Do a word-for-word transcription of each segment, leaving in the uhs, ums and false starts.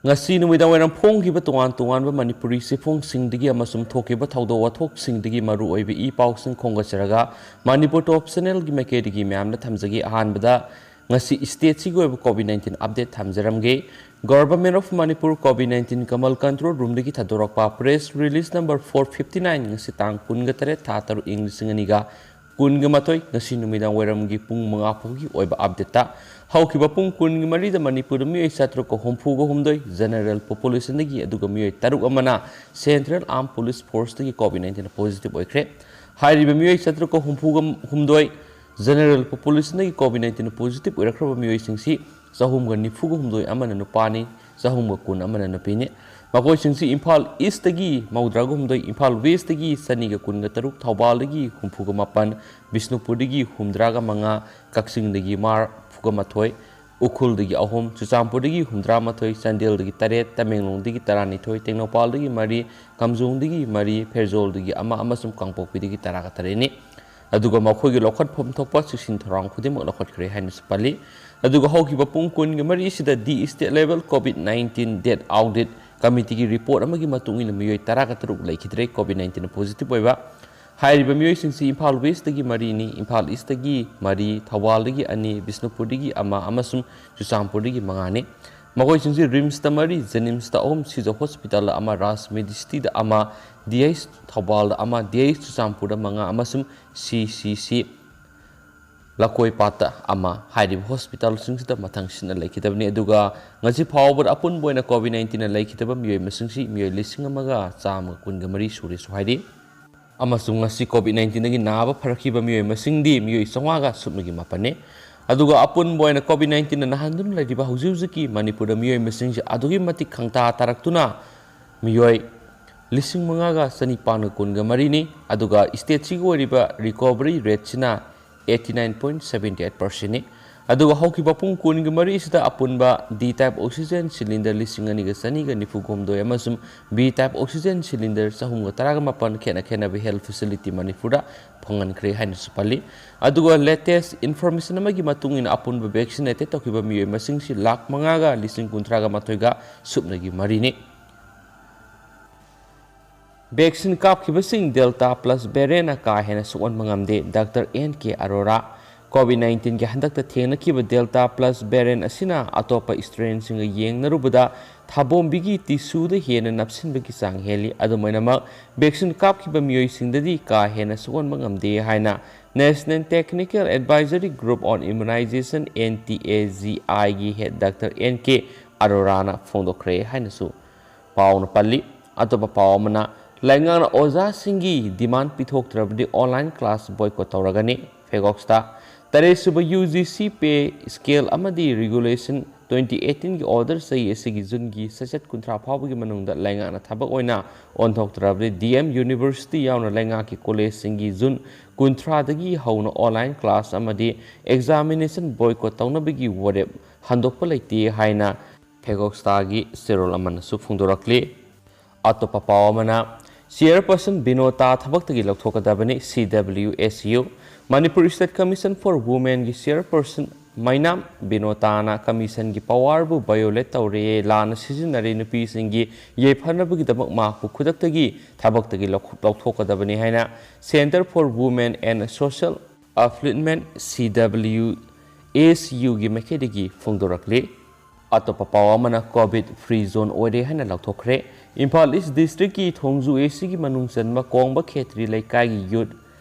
ꯉꯁꯤ ꯅꯨꯃꯤꯗꯥꯡ ꯋꯥꯏꯔꯝ ꯐꯣꯡꯈꯤꯕ ꯇꯣꯉꯥꯟ ꯇꯣꯉꯥꯟꯕ ꯃꯅꯤꯄꯨꯔꯤ ꯆꯦꯐꯣꯡꯁꯤꯡꯗꯒꯤ ꯑꯃꯁꯨꯡ ꯊꯣꯛꯈꯤꯕ ꯊꯧꯗꯣꯛ ꯋꯥꯊꯣꯛꯁꯤꯡꯗꯒꯤ ꯃꯔꯨ ꯑꯣꯏꯕ ꯏ ꯄꯥꯎꯁꯤꯡ ꯈꯣꯝꯒꯠꯆꯔꯒ ꯃꯅꯤꯄꯨꯔ ꯇꯣꯞ ꯆꯦꯅꯦꯜꯒꯤ ꯃꯥꯏꯀꯩꯗꯒꯤ ꯃꯌꯥꯝꯗ ꯊꯝꯖꯒꯦ꯫ ꯑꯍꯥꯟꯕꯗ ꯉꯁꯤ ꯁ꯭ꯇꯦꯠꯁꯤꯒꯤ ꯑꯣꯏꯕ ꯀꯣꯚꯤꯗ ꯅꯥꯏꯟꯇꯤꯟ ꯑꯞꯗꯦꯠ ꯊꯝꯖꯔꯝꯒꯦ꯫ Government of Manipur covid nineteen command control ꯔꯨꯝꯗꯒꯤ ꯊꯥꯗꯣꯔꯛꯄ press release number four fifty nine, ꯉꯁꯤ ꯇꯥꯡ ꯀꯨꯟꯒ ꯇꯔꯦꯠ, ꯊꯥ ꯇꯔꯨꯛ, ꯏꯪ ꯂꯤꯁꯤꯡ ꯑꯅꯤꯒ ꯀꯨꯟꯒ ꯃꯥꯊꯣꯏ, ꯉꯁꯤ ꯅꯨꯃꯤꯗꯥꯡ ꯋꯥꯏꯔꯝꯒꯤ ꯄꯨꯡ ꯃꯉꯥ ꯐꯥꯎꯒꯤ ꯑꯣꯏꯕ ꯑꯞꯗꯦꯠꯇ, ꯍꯧꯈꯤꯕ ꯄꯨꯡ ꯀꯨꯟꯒ ꯃꯔꯤꯗ ꯃꯅꯤꯄꯨꯔꯗ ꯃꯤꯑꯣꯏ ꯆꯥꯇ꯭ꯔꯨꯛꯀ ꯍꯨꯝꯐꯨꯒ ꯍꯨꯝꯗꯣꯏ ꯖꯦꯅꯔꯦꯜ ꯄꯣꯄꯨꯂꯦꯁꯟꯗꯒꯤ, ꯑꯗꯨꯒ ꯃꯤꯑꯣꯏ ꯇꯔꯨꯛ ꯑꯃꯅ ꯁꯦꯟꯇ꯭ꯔꯦꯜ ꯑꯥꯔꯝ ꯄꯨꯂꯤꯁ ꯐꯣꯔꯁꯇꯒꯤ ꯀꯣꯚꯤꯗ ꯅꯥꯏꯟꯇꯤꯟ ꯄꯣꯖꯤꯇꯤꯚ ꯑꯣꯏꯈ꯭ꯔꯦ꯫ ꯍꯥꯏꯔꯤꯕ ꯃꯤꯑꯣꯏ ꯆꯥꯇ꯭ꯔꯨꯛꯀ ꯍꯨꯝꯐꯨꯒ ꯍꯨꯝꯗꯣꯏ ꯖꯦꯅꯔꯦꯜ ꯄꯣꯄꯨꯂꯦꯁꯟꯗꯒꯤ ꯀꯣꯚꯤꯗ ꯅꯥꯏꯟꯇꯤꯟ ꯄꯣꯖꯤꯇꯤꯚ ꯑꯣꯏꯔꯛꯈ꯭ꯔꯕ ꯃꯤꯑꯣꯏꯁꯤꯡꯁꯤ ꯆꯍꯨꯝꯒ ꯅꯤꯐꯨꯒ ꯍꯨꯝꯗꯣꯏ ꯑꯃꯅ ꯅꯨꯄꯥꯅꯤ, ꯆꯍꯨꯝꯒ ꯀꯨꯟ ꯑꯃꯅ ꯅꯨꯄꯤꯅꯤ꯫ ꯃꯈꯣꯏꯁꯤꯡꯁꯤ ꯏꯝꯐꯥꯜ ꯏꯁꯇꯒꯤ ꯃꯧꯗ꯭ꯔꯥꯒ ꯍꯨꯝꯗꯣꯏ, ꯏꯝꯐꯥꯜ ꯋꯦꯁꯇꯒꯤ ꯆꯅꯤꯒ ꯀꯨꯟꯒ ꯇꯔꯨꯛ, ꯊꯧꯕꯥꯜꯗꯒꯤ ꯍꯨꯝꯐꯨꯒ ꯃꯥꯄꯟ, ꯕꯤꯁꯅꯨꯄꯨꯔꯗꯒꯤ ꯍꯨꯝꯗ꯭ꯔꯥꯒ ꯃꯉꯥ, ꯀꯛꯆꯤꯡꯗꯒꯤ ꯃꯔꯤꯐꯨꯒ ꯃꯥꯊꯣꯏ, ꯎꯈ꯭ꯔꯨꯜꯗꯒꯤ ꯑꯍꯨꯝ, ꯆꯨꯔꯆꯥꯟꯄꯨꯔꯗꯒꯤ ꯍꯨꯝꯗ꯭ꯔꯥ ꯃꯥꯊꯣꯏ, ꯆꯥꯟꯗꯦꯜꯗꯒꯤ ꯇꯔꯦꯠ, ꯇꯃꯦꯡꯂꯣꯡꯗꯒꯤ ꯇꯔꯥꯅꯤꯊꯣꯏ, ꯇꯦꯡꯅꯧꯄꯥꯜꯗꯒꯤ ꯃꯔꯤ, ꯀꯥꯝꯖꯣꯡꯗꯒꯤ ꯃꯔꯤ, ꯐꯦꯔꯖꯣꯜꯗꯒꯤ ꯑꯃ ꯑꯃꯁꯨꯡ ꯀꯥꯡꯄꯣꯛꯄꯤꯗꯒꯤ ꯇꯔꯥꯒ ꯇꯔꯦꯠꯅꯤ꯫ ꯑꯗꯨꯒ ꯃꯈꯣꯏꯒꯤ ꯂꯧꯈꯠꯐꯝ ꯊꯣꯛꯄ ꯆꯦꯛꯁꯤꯟ ꯊꯧꯔꯥꯡ ꯈꯨꯗꯤꯡꯃꯛ ꯂꯧꯈꯠꯈ꯭ꯔꯦ ꯍꯥꯏꯅꯁꯨ ꯄꯜꯂꯤ꯫ ꯑꯗꯨꯒ ꯍꯧꯈꯤꯕ ꯄꯨꯡ ꯀꯨꯟꯒ ꯃꯔꯤꯁꯤꯗ the state level covid nineteen death audit ꯀꯃꯤꯇꯤꯒꯤ ꯔꯤꯄꯣꯔꯠ ꯑꯃꯒꯤ ꯃꯇꯨꯡ ꯏꯟꯅ ꯃꯤꯑꯣꯏ ꯇꯔꯥꯒ ꯇꯔꯨꯛ ꯂꯩꯈꯤꯗ꯭ꯔꯦ ꯀꯣꯚꯤꯗ ꯅꯥꯏꯟꯇꯤꯟ ꯄꯣꯖꯤꯇꯤꯚ ꯑꯣꯏꯕ꯫ ꯍꯥꯏꯔꯤꯕ ꯃꯤꯑꯣꯏꯁꯤꯡꯁꯤ ꯏꯝꯐꯥꯜ ꯋꯦꯁꯇꯒꯤ ꯃꯔꯤꯅꯤ, ꯏꯝꯐꯥꯜ ꯏꯁꯇꯒꯤ ꯃꯔꯤ, ꯊꯧꯕꯥꯜꯗꯒꯤ ꯑꯅꯤ, ꯕꯤꯁꯅꯨꯄꯨꯔꯗꯒꯤ ꯑꯃ ꯑꯃꯁꯨꯡ ꯆꯨꯔꯆꯥꯟꯄꯨꯔꯗꯒꯤ ꯃꯉꯥꯅꯤ꯫ ꯃꯈꯣꯏꯁꯤꯡꯁꯤ ꯔꯤꯝꯁꯇ ꯃꯔꯤ, ꯖꯦꯅꯤꯝꯁꯇ ꯑꯍꯨꯝ, ꯁꯤꯖ ꯍꯣꯁꯄꯤꯇꯥꯜꯗ ꯑꯃ, ꯔꯥꯖ ꯃꯦꯗꯤꯁꯤꯇꯤꯗ ꯑꯃ, ꯗꯤ ꯑꯩꯆ ꯊꯧꯕꯥꯜꯗ ꯑꯃ, ꯗꯤ ꯑꯩꯆ ꯆꯨꯔꯆꯥꯟꯄꯨꯔꯗ ꯃꯉꯥ ꯑꯃꯁꯨꯡ ꯁꯤ ꯁꯤ ꯁꯤ ꯂꯀꯣꯏꯄꯥꯠꯇ ꯑꯃ ꯍꯥꯏꯔꯤꯕ ꯍꯣꯁꯄꯤꯇꯥꯜꯁꯤꯡꯁꯤꯗ ꯃꯊꯪꯁꯤꯠꯅ ꯂꯩꯈꯤꯗꯕꯅꯤ꯫ ꯑꯗꯨꯒ ꯉꯁꯤ ꯐꯥꯎꯕꯗ ꯑꯄꯨꯟꯕ ꯑꯣꯏꯅ ꯀꯣꯚꯤꯗ ꯅꯥꯏꯟꯇꯤꯟꯅ ꯂꯩꯈꯤꯗꯕ ꯃꯤꯑꯣꯏ ꯃꯁꯤꯡꯁꯤ ꯃꯤꯑꯣꯏ ꯂꯤꯁꯤꯡ ꯑꯃꯒ ꯆꯥꯝꯃꯒ ꯀꯨꯟꯒ ꯃꯔꯤ ꯁꯨꯔꯦꯁꯨ ꯍꯥꯏꯔꯤ꯫ ꯑꯃꯁꯨꯡ ꯉꯁꯤ ꯀꯣꯚꯤꯗ ꯅꯥꯏꯟꯇꯤꯟꯗꯒꯤ ꯅꯥꯕ ꯐꯔꯛꯈꯤꯕ ꯃꯤꯑꯣꯏ ꯃꯁꯤꯡꯗꯤ ꯃꯤꯑꯣꯏ ꯆꯥꯝꯃꯉꯥꯒ ꯁꯨꯞꯅꯒꯤ ꯃꯥꯄꯟꯅꯤ꯫ ꯑꯗꯨꯒ ꯑꯄꯨꯟꯕ ꯑꯣꯏꯅ ꯀꯣꯚꯤꯗ ꯅꯥꯏꯟꯇꯤꯟꯅ ꯅꯥꯍꯟꯗꯨꯅ ꯂꯩꯔꯤꯕ ꯍꯧꯖꯤꯛ ꯍꯧꯖꯤꯛꯀꯤ ꯃꯅꯤꯄꯨꯔꯗ ꯃꯤꯑꯣꯏ ꯃꯁꯤꯡꯁꯤ ꯑꯗꯨꯛꯀꯤ ꯃꯇꯤꯛ ꯈꯪꯇꯥ ꯇꯥꯔꯛꯇꯨꯅ ꯃꯤꯑꯣꯏ ꯂꯤꯁꯤꯡ ꯃꯉꯥꯒ ꯆꯅꯤꯄꯥꯟꯒ ꯀꯨꯟꯒ ꯃꯔꯤꯅꯤ꯫ ꯑꯗꯨꯒ ꯁ꯭ꯇꯦꯠꯁꯤꯒꯤ ꯑꯣꯏꯔꯤꯕ ꯔꯤꯀꯣꯚꯔꯤ ꯔꯦꯠꯁꯤꯅ eighty nine point seventy eight percentꯅꯤ꯫ ꯑꯗꯨꯒ ꯍꯧꯈꯤꯕ ꯄꯨꯡ ꯀꯨꯟꯒ ꯃꯔꯤꯁꯤꯗ ꯑꯄꯨꯟꯕ D type oxygen cylinder ꯂꯤꯁꯤꯡ ꯑꯅꯤꯒ ꯆꯅꯤꯒ ꯅꯤꯐꯨ ꯍꯨꯝꯗꯣꯏ ꯑꯃꯁꯨꯡ B type oxygen cylinder ꯆꯍꯨꯝꯒ ꯇꯔꯥꯒ ꯃꯥꯄꯟ ꯈꯦꯠꯅ ꯈꯦꯠꯅꯕ health facility ꯃꯅꯤꯄꯨꯔꯗ ꯐꯪꯍꯟꯈ꯭ꯔꯦ ꯍꯥꯏꯅꯁꯨ ꯄꯜꯂꯤ꯫ ꯑꯗꯨꯒ latest information ꯑꯃꯒꯤ ꯃꯇꯨꯡ ꯏꯟꯅ ꯑꯄꯨꯟꯕ vaccinated ꯇꯧꯈꯤꯕ ꯃꯤꯑꯣꯏ ꯃꯁꯤꯡꯁꯤ ꯂꯥꯈ ꯃꯉꯥꯒ ꯂꯤꯁꯤꯡ ꯀꯨꯟꯊ꯭ꯔꯥꯒ ꯃꯥꯊꯣꯏꯒ ꯁꯨꯞꯅꯒꯤ ꯃꯔꯤꯅꯤ꯫ Vaccine ꯀꯥꯞꯈꯤꯕꯁꯤꯡ Delta plus variant ꯀꯥ ꯍꯦꯟꯅ ꯁꯣꯛꯍꯟꯕ ꯉꯝꯗꯦ, Doctor N K Arora꯫ COVID nineteen ꯒꯤ ꯍꯟꯗꯛꯇ ꯊꯦꯡꯅꯈꯤꯕ Delta plus variant ꯑꯁꯤꯅ ꯑꯇꯣꯞꯄ strain ꯁꯤꯡꯒ ꯌꯦꯡꯅꯔꯨꯕꯗ ꯊꯥꯕꯣꯝꯕꯤꯒꯤ tissue ꯗ ꯍꯦꯟꯅ ꯅꯞꯁꯤꯟꯕꯒꯤ ꯆꯥꯡ ꯍꯦꯜꯂꯤ꯫ ꯑꯗꯨꯝ ꯑꯣꯏꯅꯃꯛ, vaccine ꯀꯥꯞꯈꯤꯕ ꯃꯤꯑꯣꯏꯁꯤꯡꯗꯗꯤ ꯀꯥ ꯍꯦꯟꯅ ꯁꯣꯛꯍꯟꯕ ꯉꯝꯗꯦ ꯍꯥꯏꯅ National Technical Advisory Group on Immunization, N T A G I ꯒꯤ head Doctor N K Arora ꯅ ꯐꯣꯡꯗꯣꯛꯈ꯭ꯔꯦ ꯍꯥꯏꯅꯁꯨ ꯄꯥꯎꯅ ꯄꯜꯂꯤ꯫ ꯑꯇꯣꯞꯄ ꯄꯥꯎ ꯑꯃꯅ, ꯂꯩꯉꯥꯛꯅ ꯑꯣꯖꯥꯁꯤꯡꯒꯤ demand ꯄꯤꯊꯣꯛꯇ꯭ꯔꯕꯗꯤ online class boycott ꯇꯧꯔꯒꯅꯤ꯫ ꯐꯦꯒꯣꯛꯁꯇ ꯇꯔꯦꯠꯁꯨꯕ U G C pay scale ꯑꯃꯗꯤ regulation twenty eighteen ꯒꯤ order ꯆꯍꯤ ꯑꯁꯤꯒꯤ ꯖꯨꯟꯒꯤ ꯆꯩꯆꯠ ꯀꯨꯟꯊ꯭ꯔꯥ ꯐꯥꯎꯕꯒꯤ ꯃꯅꯨꯡꯗ ꯂꯩꯉꯥꯛꯅ ꯊꯕꯛ ꯑꯣꯏꯅ ꯑꯣꯟꯊꯣꯛꯇ꯭ꯔꯕꯗꯤ D M University ꯌꯥꯎꯅ ꯂꯩꯉꯥꯛꯀꯤ college ꯁꯤꯡꯒꯤ ꯖꯨꯟ ꯀꯨꯟꯊ꯭ꯔꯥꯗꯒꯤ ꯍꯧꯅ online class ꯑꯃꯗꯤ examination boycott ꯇꯧꯅꯕꯒꯤ ꯋꯥꯔꯦꯞ ꯍꯟꯗꯣꯛꯄ ꯂꯩꯇꯦ ꯍꯥꯏꯅ ꯐꯦꯒꯣꯛꯁꯇꯥꯒꯤ ꯆꯦꯔꯣꯜ ꯑꯃꯅꯁꯨ ꯐꯣꯡꯗꯣꯔꯛꯂꯤ꯫ ꯑꯇꯣꯞꯄ ꯄꯥꯎ ꯑꯃꯅ, Chairperson ꯕꯤꯅꯣꯇꯥ ꯊꯕꯛꯇꯒꯤ ꯂꯧꯊꯣꯛꯀꯗꯕꯅꯤ, C W S U꯫ Manipur State Commission for Women ꯒꯤ chairperson ꯃꯩꯅꯥꯝ ꯕꯤꯅꯣꯇꯥꯅ commission ꯒꯤ power ꯕꯨ violate ꯇꯧꯔꯦ, ꯂꯥꯟꯅ ꯁꯤꯖꯤꯟꯅꯔꯦ, ꯅꯨꯄꯤꯁꯤꯡꯒꯤ ꯌꯥꯏꯐꯅꯕꯒꯤꯗꯃꯛ ꯃꯍꯥꯛꯄꯨ ꯈꯨꯗꯛꯇꯒꯤ ꯊꯕꯛꯇꯒꯤ ꯂꯧ-, ꯂꯧꯊꯣꯛꯀꯗꯕꯅꯤ ꯍꯥꯏꯅ Centre for Women and Social Upliftment, C W S U ꯒꯤ ꯃꯥꯏꯀꯩꯗꯒꯤ ꯐꯣꯡꯗꯣꯔꯛꯂꯤ꯫ ꯑꯇꯣꯞꯄ ꯄꯥꯎ ꯑꯃꯅ, COVID free zone ꯑꯣꯏꯔꯦ ꯍꯥꯏꯅ ꯂꯥꯎꯊꯣꯛꯈ꯭ꯔꯦ꯫ ꯏꯝꯐꯥꯜ East District ꯀꯤ ꯊꯣꯡꯖꯨ A C ꯒꯤ ꯃꯅꯨꯡ ꯆꯟꯕ ꯀꯣꯡꯕ ꯈꯦꯇ꯭ꯔꯤ ꯂꯩꯀꯥꯏꯒꯤ Youth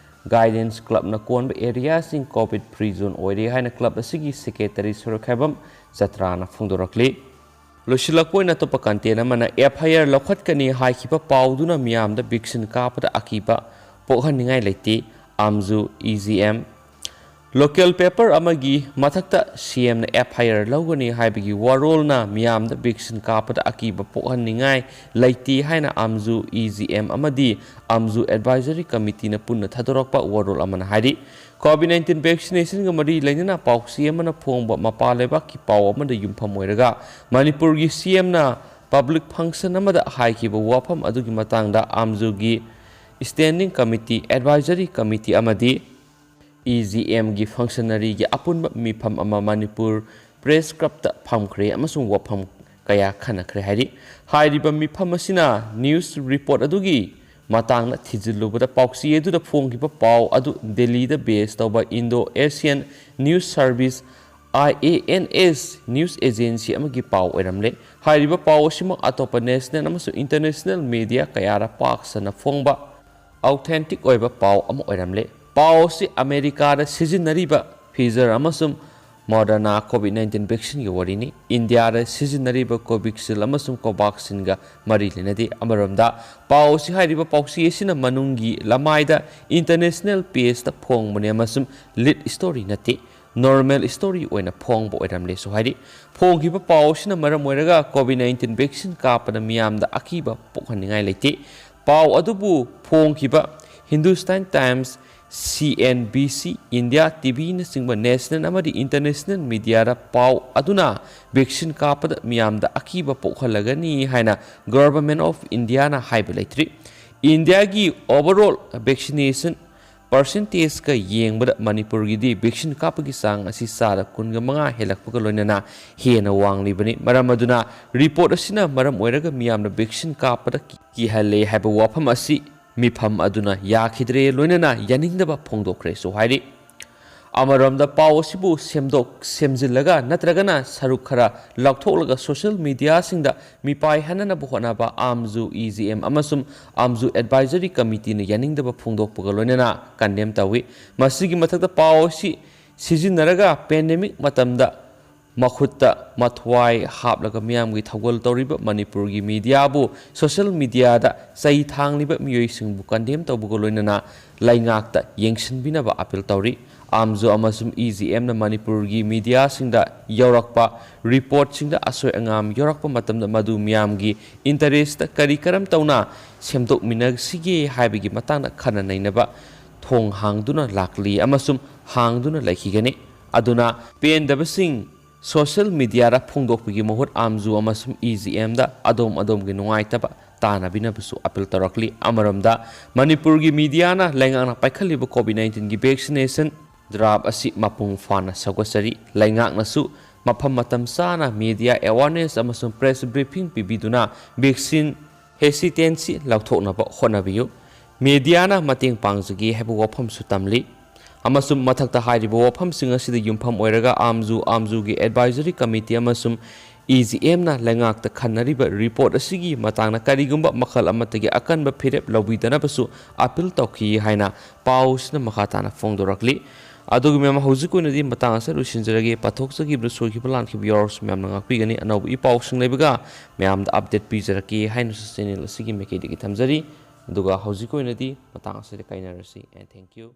Guidance Club ꯅ ꯀꯣꯟꯕ area ꯁꯤꯡ COVID free zone ꯑꯣꯏꯔꯦ ꯍꯥꯏꯅ club ꯑꯁꯤꯒꯤ secretary ꯁꯣꯔꯣꯛꯈꯥꯏꯕꯝ ꯆꯇ꯭ꯔꯥꯅ ꯐꯣꯡꯗꯣꯔꯛꯂꯤ꯫ ꯂꯣꯏꯁꯤꯜꯂꯛꯄ ꯑꯣꯏꯅ ꯑꯇꯣꯞꯄ content ꯑꯃꯅ, F I R ꯂꯧꯈꯠꯀꯅꯤ ꯍꯥꯏꯈꯤꯕ ꯄꯥꯎꯗꯨꯅ ꯃꯤꯌꯥꯝꯗ vaccine ꯀꯥꯞꯄꯗ ꯑꯀꯤꯕ ꯄꯣꯛꯍꯟꯅꯤꯡꯉꯥꯏ ꯂꯩꯇꯦ, ꯑꯥꯝꯖꯨ E G M꯫ Local paper ꯑꯃꯒꯤ ꯃꯊꯛꯇ C M ꯅ F I R ꯂꯧꯒꯅꯤ ꯍꯥꯏꯕꯒꯤ ꯋꯥꯔꯣꯜꯅ ꯃꯤꯌꯥꯝꯗ vaccine ꯀꯥꯞꯄꯗ ꯑꯀꯤꯕ ꯄꯣꯛꯍꯟꯅꯤꯡꯉꯥꯏ ꯂꯩꯇꯦ ꯍꯥꯏꯅ ꯑꯥꯝꯖꯨ E G M ꯑꯃꯗꯤ ꯑꯥꯝꯖꯨ Advisory Committee ꯅ ꯄꯨꯟꯅ ꯊꯥꯗꯣꯔꯛꯄ ꯋꯥꯔꯣꯜ ꯑꯃꯅ ꯍꯥꯏꯔꯤ꯫ COVID nineteen vaccination ꯒ ꯃꯔꯤ ꯂꯩꯅꯅ ꯄꯥꯎꯆꯦ ꯑꯃꯅ ꯐꯣꯡꯕ ꯃꯄꯥꯟ ꯂꯩꯕꯥꯛꯀꯤ ꯄꯥꯎ ꯑꯃꯗ ꯌꯨꯝꯐꯝ ꯑꯣꯏꯔꯒ ꯃꯅꯤꯄꯨꯔꯒꯤ C M ꯅ public function ꯑꯃꯗ ꯍꯥꯏꯈꯤꯕ ꯋꯥꯐꯝ ꯑꯗꯨꯒꯤ ꯃꯇꯥꯡꯗ ꯑꯥꯝꯖꯨꯒꯤ Standing Committee, Advisory Committee ꯑꯃꯗꯤ E G M ꯒꯤ functionary ꯒꯤ ꯑꯄꯨꯟꯕ ꯃꯤꯐꯝ ꯑꯃ ꯃꯅꯤꯄꯨꯔ Press Club ꯇ ꯐꯝꯈ꯭ꯔꯦ ꯑꯃꯁꯨꯡ ꯋꯥꯐꯝ ꯀꯌꯥ ꯈꯟꯅꯈ꯭ꯔꯦ ꯍꯥꯏꯔꯤ꯫ ꯍꯥꯏꯔꯤꯕ ꯃꯤꯐꯝ ꯑꯁꯤꯅ news report ꯑꯗꯨꯒꯤ ꯃꯇꯥꯡꯗ ꯊꯤꯖꯤꯜꯂꯨꯕꯗ ꯄꯥꯎꯆꯦ ꯑꯗꯨꯗ ꯐꯣꯡꯈꯤꯕ ꯄꯥꯎ ꯑꯗꯨ ꯗꯦꯜꯂꯤꯗ base ꯇꯧꯕ Indo Asian News Service, I A N S, news agency ꯑꯃꯒꯤ ꯄꯥꯎ ꯑꯣꯏꯔꯝꯂꯦ꯫ ꯍꯥꯏꯔꯤꯕ ꯄꯥꯎ ꯑꯁꯤꯃꯛ ꯑꯇꯣꯞꯄ national ꯑꯃꯁꯨꯡ international media ꯀꯌꯥꯗ ꯄꯥꯛ ꯁꯟꯅ ꯐꯣꯡꯕ authentic ꯑꯣꯏꯕ ꯄꯥꯎ ꯑꯃ ꯑꯣꯏꯔꯝꯂꯦ꯫ ꯄꯥꯎ ꯑꯁꯤ ꯑꯃꯦꯔꯤꯀꯥꯗ ꯁꯤꯖꯤꯟꯅꯔꯤꯕ Pfizer ꯑꯃꯁꯨꯡ Moderna COVID nineteen vaccine ꯒꯤ ꯋꯥꯔꯤꯅꯤ꯫ ꯏꯟꯗꯤꯌꯥꯗ ꯁꯤꯖꯤꯟꯅꯔꯤꯕ Covishield ꯑꯃꯁꯨꯡ Covaxin ꯒ ꯃꯔꯤ ꯂꯩꯅꯗꯦ꯫ ꯑꯃꯔꯣꯝꯗ, ꯄꯥꯎ ꯑꯁꯤ ꯍꯥꯏꯔꯤꯕ ꯄꯥꯎꯆꯦ ꯑꯁꯤꯅ ꯃꯅꯨꯡꯒꯤ ꯂꯃꯥꯏꯗ international page ꯇ ꯐꯣꯡꯕꯅꯤ ꯑꯃꯁꯨꯡ lead story ꯅꯠꯇꯦ, normal story ꯑꯣꯏꯅ ꯐꯣꯡꯕ ꯑꯣꯏꯔꯝꯂꯦꯁꯨ ꯍꯥꯏꯔꯤ꯫ ꯐꯣꯡꯈꯤꯕ ꯄꯥꯎ ꯑꯁꯤꯅ ꯃꯔꯝ ꯑꯣꯏꯔꯒ COVID nineteen vaccine ꯀꯥꯞꯄꯗ ꯃꯤꯌꯥꯝꯗ ꯑꯀꯤꯕ ꯄꯣꯛꯍꯟꯅꯤꯡꯉꯥꯏ ꯂꯩꯇꯦ꯫ ꯄꯥꯎ ꯑꯗꯨꯕꯨ ꯐꯣꯡꯈꯤꯕ Hindustan Times, C N B C, India T V ꯅꯆꯤꯡꯕ national ꯑꯃꯗꯤ international media ꯗ ꯄꯥꯎ ꯑꯗꯨꯅ vaccine ꯀꯥꯞꯄꯗ ꯃꯤꯌꯥꯝꯗ ꯑꯀꯤꯕ ꯄꯣꯛꯍꯜꯂꯒꯅꯤ ꯍꯥꯏꯅ Government of India ꯅ ꯍꯥꯏꯕ ꯂꯩꯇ꯭ꯔꯤ꯫ ꯏꯟꯗꯤꯌꯥꯒꯤ overall vaccination percentage ꯀ ꯌꯦꯡꯕꯗ ꯃꯅꯤꯄꯨꯔꯒꯤꯗꯤ vaccine ꯀꯥꯞꯄꯒꯤ ꯆꯥꯡ ꯑꯁꯤ ꯆꯥꯗ ꯀꯨꯟꯒ ꯃꯉꯥ ꯍꯦꯜꯂꯛꯄꯒ ꯂꯣꯏꯅꯅ ꯍꯦꯟꯅ ꯋꯥꯡꯂꯤꯕꯅꯤ꯫ ꯃꯔꯝ ꯑꯗꯨꯅ report ꯑꯁꯤꯅ ꯃꯔꯝ ꯑꯣꯏꯔꯒ ꯃꯤꯌꯥꯝꯅ vaccine ꯀꯥꯞꯄꯗ ꯀꯤ-, ꯀꯤꯍꯜꯂꯦ ꯍꯥꯏꯕ ꯋꯥꯐꯝ ꯑꯁꯤ ꯃꯤꯐꯝ ꯑꯗꯨꯅ ꯌꯥꯈꯤꯗ꯭ꯔꯦ, ꯂꯣꯏꯅꯅ ꯌꯥꯅꯤꯡꯗꯕ ꯐꯣꯡꯗꯣꯛꯈ꯭ꯔꯦꯁꯨ ꯍꯥꯏꯔꯤ꯫ ꯑꯃꯔꯣꯝꯗ, ꯄꯥꯎ ꯑꯁꯤꯕꯨ ꯁꯦꯝꯗꯣꯛ ꯁꯦꯝꯖꯤꯜꯂꯒ ꯅꯠꯇ꯭ꯔꯒꯅ ꯁꯔꯨꯛ ꯈꯔ ꯂꯧꯊꯣꯛꯂꯒ social media ꯁꯤꯡꯗ ꯃꯤꯄꯥꯏꯍꯟꯅꯅꯕ ꯍꯣꯠꯅꯕ ꯑꯥꯝꯖꯨ E G M ꯑꯃꯁꯨꯡ ꯑꯥꯝꯖꯨ Advisory Committee ꯅ ꯌꯥꯅꯤꯡꯗꯕ ꯐꯣꯡꯗꯣꯛꯄꯒ ꯂꯣꯏꯅꯅ condemn ꯇꯧꯏ꯫ ꯃꯁꯤꯒꯤ ꯃꯊꯛꯇ, ꯄꯥꯎ ꯑꯁꯤ ꯁꯤꯖꯤꯟꯅꯔꯒ pandemic ꯃꯇꯝꯗ ꯃꯈꯨꯠꯇ ꯃꯊ꯭ꯋꯥꯏ ꯍꯥꯞꯂꯒ ꯃꯤꯌꯥꯝꯒꯤ ꯊꯧꯒꯜ ꯇꯧꯔꯤꯕ ꯃꯅꯤꯄꯨꯔꯒꯤ media ꯕꯨ social media ꯗ ꯆꯩ ꯊꯥꯡꯂꯤꯕ ꯃꯤꯑꯣꯏꯁꯤꯡꯕꯨ condemn ꯇꯧꯕꯒ ꯂꯣꯏꯅꯅ ꯂꯩꯉꯥꯛꯇ ꯌꯦꯡꯁꯤꯟꯕꯤꯅꯕ appeal ꯇꯧꯔꯤ꯫ ꯑꯥꯝꯖꯨ ꯑꯃꯁꯨꯡ ꯏ ꯖꯤ ꯑꯦꯝꯅ ꯃꯅꯤꯄꯨꯔꯒꯤ ꯃꯤꯗꯤꯌꯥꯁꯤꯡꯗ ꯌꯧꯔꯛꯄ ꯔꯤꯄꯣꯔꯠꯁꯤꯡꯗ ꯑꯁꯣꯏ ꯑꯉꯥꯝ ꯌꯧꯔꯛꯄ ꯃꯇꯝꯗ ꯃꯗꯨ ꯃꯤꯌꯥꯝꯒꯤ ꯏꯟꯇꯔꯦꯁꯇ ꯀꯔꯤ ꯀꯔꯝ ꯇꯧꯅ ꯁꯦꯝꯗꯣꯛꯃꯤꯟꯅꯁꯤꯒꯦ ꯍꯥꯏꯕꯒꯤ ꯃꯇꯥꯡꯗ ꯈꯟꯅ ꯅꯩꯅꯕ ꯊꯣꯡ ꯍꯥꯡꯗꯨꯅ ꯂꯥꯛꯂꯤ ꯑꯃꯁꯨꯡ ꯍꯥꯡꯗꯨꯅ ꯂꯩꯈꯤꯒꯅꯤ꯫ ꯑꯗꯨꯅ ꯄꯦꯟꯗꯕꯁꯤꯡ ꯁꯣꯁꯤꯌꯦꯜ ꯃꯤꯗꯤꯌꯥꯗ ꯐꯣꯡꯗꯣꯛꯄꯒꯤ ꯃꯍꯨꯠ ꯑꯥꯝꯖꯨ ꯑꯃꯁꯨꯡ ꯏ ꯖꯤ ꯑꯦꯝꯗ ꯑꯗꯣꯝ ꯑꯗꯣꯝꯒꯤ ꯅꯨꯡꯉꯥꯏꯇꯕ ꯇꯥꯅꯕꯤꯅꯕꯁꯨ ꯑꯄꯤꯜ ꯇꯧꯔꯛꯂꯤ꯫ ꯑꯃꯔꯣꯝꯗ ꯃꯅꯤꯄꯨꯔꯒꯤ ꯃꯤꯗꯤꯌꯥꯅ ꯂꯩꯉꯥꯛꯅ ꯄꯥꯏꯈꯠꯂꯤꯕ ꯀꯣꯚꯤꯗ ꯅꯥꯏꯟꯇꯤꯟꯒꯤ ꯚꯦꯛꯁꯤꯅꯦꯁꯟ ꯗ꯭ꯔꯥꯐ ꯑꯁꯤ ꯃꯄꯨꯡ ꯐꯥꯅ ꯁꯧꯒꯠꯆꯔꯤ꯫ ꯂꯩꯉꯥꯛꯅꯁꯨ ꯃꯐꯝ ꯃꯇꯝ ꯆꯥꯅ ꯃꯤꯗꯤꯌꯥ ꯑꯦꯋꯥꯔꯅꯦꯁ ꯑꯃꯁꯨꯡ ꯄ꯭ꯔꯦꯁ ꯕ꯭ꯔꯤꯐꯤꯡ ꯄꯤꯕꯤꯗꯨꯅ ꯚꯦꯛꯁꯤꯟ ꯍꯦꯁꯤꯇꯦꯟꯁꯤ ꯂꯧꯊꯣꯛꯅꯕ ꯍꯣꯠꯅꯕꯤꯌꯨ꯫ ꯃꯤꯗꯤꯌꯥꯅ ꯃꯇꯦꯡ ꯄꯥꯡꯖꯒꯦ ꯍꯥꯏꯕ ꯋꯥꯐꯝꯁꯨ ꯇꯝꯂꯤ꯫ ꯑꯃꯁꯨꯡ ꯃꯊꯛꯇ ꯍꯥꯏꯔꯤꯕ ꯋꯥꯐꯝꯁꯤꯡ ꯑꯁꯤꯗ ꯌꯨꯝꯐꯝ ꯑꯣꯏꯔꯒ ꯑꯥꯝꯖꯨ ꯑꯥꯝꯖꯨꯒꯤ ꯑꯦꯗꯚꯥꯏꯖꯔꯤ ꯀꯃꯤꯇꯤ ꯑꯃꯁꯨꯡ ꯏ ꯖꯤ ꯑꯦꯝꯅ ꯂꯩꯉꯥꯛꯇ ꯈꯟꯅꯔꯤꯕ ꯔꯤꯄꯣꯔꯠ ꯑꯁꯤꯒꯤ ꯃꯇꯥꯡꯗ ꯀꯔꯤꯒꯨꯝꯕ ꯃꯈꯜ ꯑꯃꯠꯇꯒꯤ ꯑꯀꯟꯕ ꯐꯤꯔꯦꯞ ꯂꯧꯕꯤꯗꯅꯕꯁꯨ ꯑꯄꯤꯜ ꯇꯧꯈꯤ ꯍꯥꯏꯅ ꯄꯥꯎꯁꯤꯅ ꯃꯈꯥ ꯇꯥꯅ ꯐꯣꯡꯗꯣꯔꯛꯂꯤ꯫ ꯑꯗꯨꯒ ꯃꯌꯥꯝ, ꯍꯧꯖꯤꯛ ꯑꯣꯏꯅꯗꯤ ꯃꯇꯥꯡ ꯑꯁꯤꯗ ꯂꯣꯏꯁꯤꯟꯖꯔꯒꯦ꯫ ꯄꯥꯊꯣꯛꯆꯈꯤꯕꯗ ꯁꯣꯏꯈꯤꯕ ꯂꯥꯟꯈꯤꯕ ꯌꯥꯎꯔꯁꯨ ꯃꯌꯥꯝꯅ ꯉꯥꯛꯄꯤꯒꯅꯤ꯫ ꯑꯅꯧꯕ ꯏ ꯄꯥꯎꯁꯤꯡ ꯂꯩꯕꯒ ꯃꯌꯥꯝꯗ ꯑꯞꯗꯦꯠ ꯄꯤꯖꯔꯛꯀꯦ ꯍꯥꯏꯅꯁꯨ ꯆꯦꯅꯦꯜ ꯑꯁꯤꯒꯤ ꯃꯥꯏꯀꯩꯗꯒꯤ ꯊꯝꯖꯔꯤ꯫ ꯑꯗꯨꯒ ꯍꯧꯖꯤꯛ ꯑꯣꯏꯅꯗꯤ ꯃꯇꯥꯡ ꯑꯁꯤꯗ ꯀꯥꯏꯅꯔꯁꯤ꯫ And thank you꯫